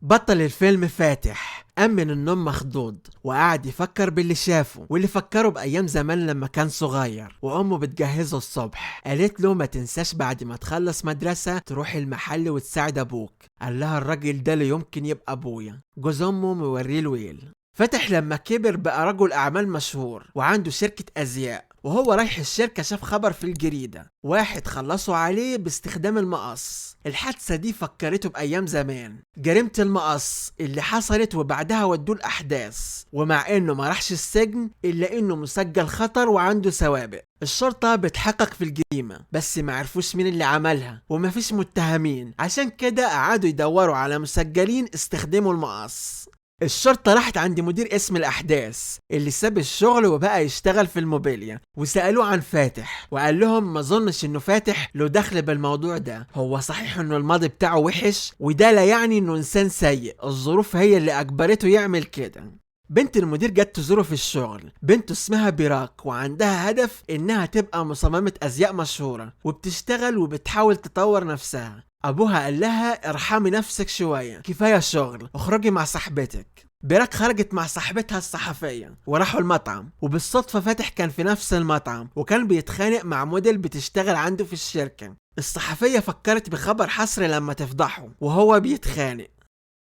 بطل الفيلم فاتح قام من النوم مخضوض وقعد يفكر باللي شافه واللي فكره بأيام زمان لما كان صغير وأمه بتجهزه الصبح. قالت له ما تنساش بعد ما تخلص مدرسة تروح المحل وتساعد أبوك. قال لها الراجل ده لا يمكن يبقى أبويا. جوز أمه موريه الويل. فاتح لما كبر بقى رجل أعمال مشهور وعنده شركة أزياء، وهو رايح الشركة شاف خبر في الجريدة واحد خلصوا عليه باستخدام المقص. الحادثة دي فكرته بأيام زمان، جريمة المقص اللي حصلت وبعدها ودوه الأحداث، ومع إنه ما راحش السجن إلا إنه مسجل خطر وعنده سوابق. الشرطة بتحقق في الجريمة بس ما عرفوش مين اللي عملها ومفيش متهمين، عشان كده قعدوا يدوروا على مسجلين استخدموا المقص. الشرطة راحت عند مدير اسم الأحداث اللي ساب الشغل وبقى يشتغل في الموبيليا، وسألوه عن فاتح وقال لهم ما ظنش انه فاتح له دخل بالموضوع ده، هو صحيح انه الماضي بتاعه وحش وده لا يعني انه انسان سيء، الظروف هي اللي اجبرته يعمل كده. بنت المدير جت تزوره في الشغل، بنته اسمها بيراك وعندها هدف انها تبقى مصممة ازياء مشهورة وبتشتغل وبتحاول تطور نفسها. ابوها قال لها ارحمي نفسك شوية، كفاية شغل، اخرجي مع صاحبتك. بيراك خرجت مع صاحبتها الصحفية وراحوا المطعم، وبالصدفة فاتح كان في نفس المطعم وكان بيتخانق مع موديل بتشتغل عنده في الشركة. الصحفية فكرت بخبر حصري لما تفضحه وهو بيتخانق،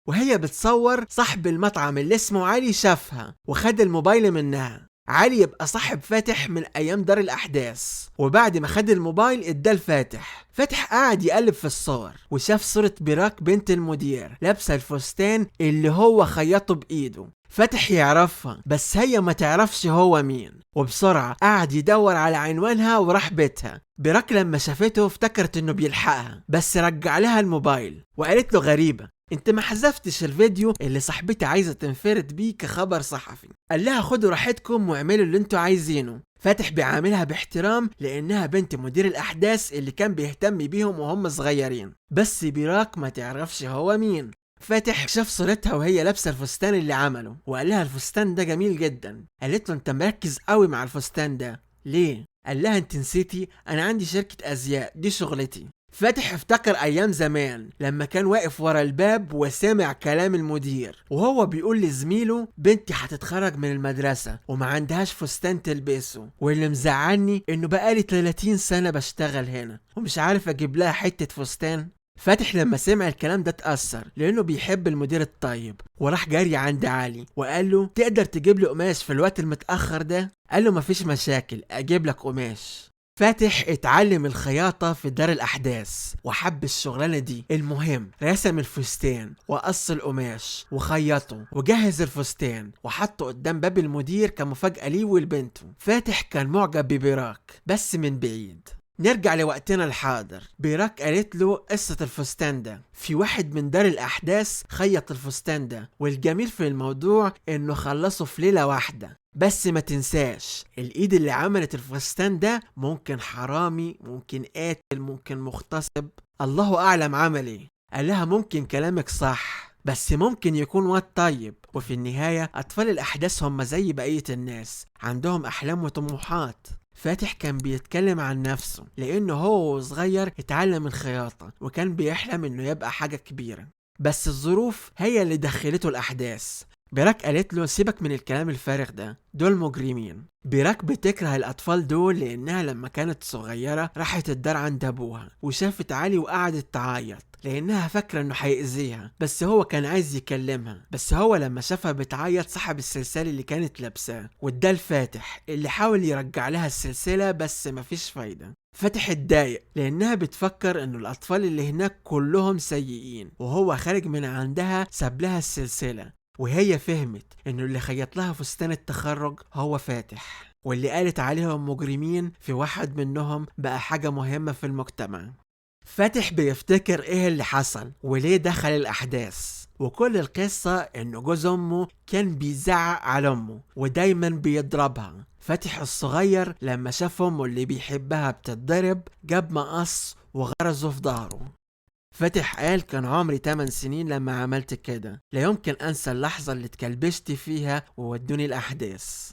وهي بتصور صاحب المطعم اللي اسمه علي شافها وخد الموبايل منها. علي يبقى صاحب فاتح من ايام دار الاحداث، وبعد ما خد الموبايل اداه لفاتح. فاتح قعد يقلب في الصور وشاف صورة بيراك بنت المدير لابسة الفستان اللي هو خيطه بايده. فاتح يعرفها بس هي ما تعرفش هو مين، وبسرعة قعد يدور على عنوانها وراح بيتها. بيراك لما شافته افتكرت انه بيلحقها، بس رجع لها الموبايل وقالت له غريبة، انت ما حذفتش الفيديو اللي صاحبتي عايزة تنفرد بيه كخبر صحفي. قال لها خدوا راحتكم واعملوا اللي انتوا عايزينه. فاتح بيعاملها باحترام لانها بنت مدير الاحداث اللي كان بيهتم بيهم وهم صغيرين، بس بيراك ما تعرفش هو مين. فاتح شاف صورتها وهي لابسه الفستان اللي عمله وقال لها الفستان ده جميل جدا. قالت له انت مركز قوي مع الفستان ده ليه؟ قال لها انت نسيتي انا عندي شركة ازياء، دي شغلتي. فاتح افتكر ايام زمان لما كان واقف ورا الباب وسامع كلام المدير وهو بيقول لزميله بنتي هتتخرج من المدرسة وما عندهاش فستان تلبسه، واللي مزعلني انه بقالي 30 سنة بشتغل هنا ومش عارف اجيب لها حتة فستان. فاتح لما سمع الكلام ده اتأثر لانه بيحب المدير الطيب، وراح جري عند علي وقال له تقدر تجيب لي قماش في الوقت المتأخر ده؟ قال له مفيش مشاكل اجيب لك قماش. فاتح اتعلم الخياطة في دار الأحداث وحب الشغلانة دي. المهم رسم الفستان وقص القماش وخيطه وجهز الفستان وحطه قدام باب المدير كمفاجأة ليه ولبنته. فاتح كان معجب ببيراك بس من بعيد. نرجع لوقتنا الحاضر. بيراك قالت له قصة الفستان ده، في واحد من دار الأحداث خيط الفستان ده، والجميل في الموضوع انه خلصه في ليلة واحدة. بس ما تنساش الايد اللي عملت الفستان ده ممكن حرامي، ممكن قاتل، ممكن مغتصب، الله اعلم عمل ايه. قال لها ممكن كلامك صح بس ممكن يكون واد طيب، وفي النهاية اطفال الاحداث هم زي بقية الناس، عندهم احلام وطموحات. فاتح كان بيتكلم عن نفسه لانه هو وصغير اتعلم الخياطة وكان بيحلم انه يبقى حاجة كبيرة، بس الظروف هي اللي دخلته الاحداث. بيراك قالت له سيبك من الكلام الفارغ ده، دول مجرمين. بيراك بتكره الأطفال دول لأنها لما كانت صغيرة راحت الدار عند أبوها وشافت علي وقعدت تعيط لأنها فاكرة إنه هيأذيها، بس هو كان عايز يكلمها. بس هو لما شافها بتعيط سحب السلسلة اللي كانت لابساه واداه لفاتح اللي حاول يرجع لها السلسلة بس مفيش فايدة. فاتح اتضايق لأنها بتفكر إنه الأطفال اللي هناك كلهم سيئين، وهو خارج من عندها ساب لها السلسلة، وهي فهمت انه اللي خيط لها فستان التخرج هو فاتح، واللي قالت عليهم مجرمين في واحد منهم بقى حاجة مهمة في المجتمع. فاتح بيفتكر ايه اللي حصل وليه دخل الاحداث، وكل القصة انه جوز امه كان بيزعق على امه ودايما بيضربها. فاتح الصغير لما شاف امه اللي بيحبها بتتضرب جاب مقص وغرزه في ظهره. فاتح قال كان عمري 8 سنين لما عملت كده، لا يمكن انسى اللحظة اللي اتكلبشت فيها وودوني الاحداث.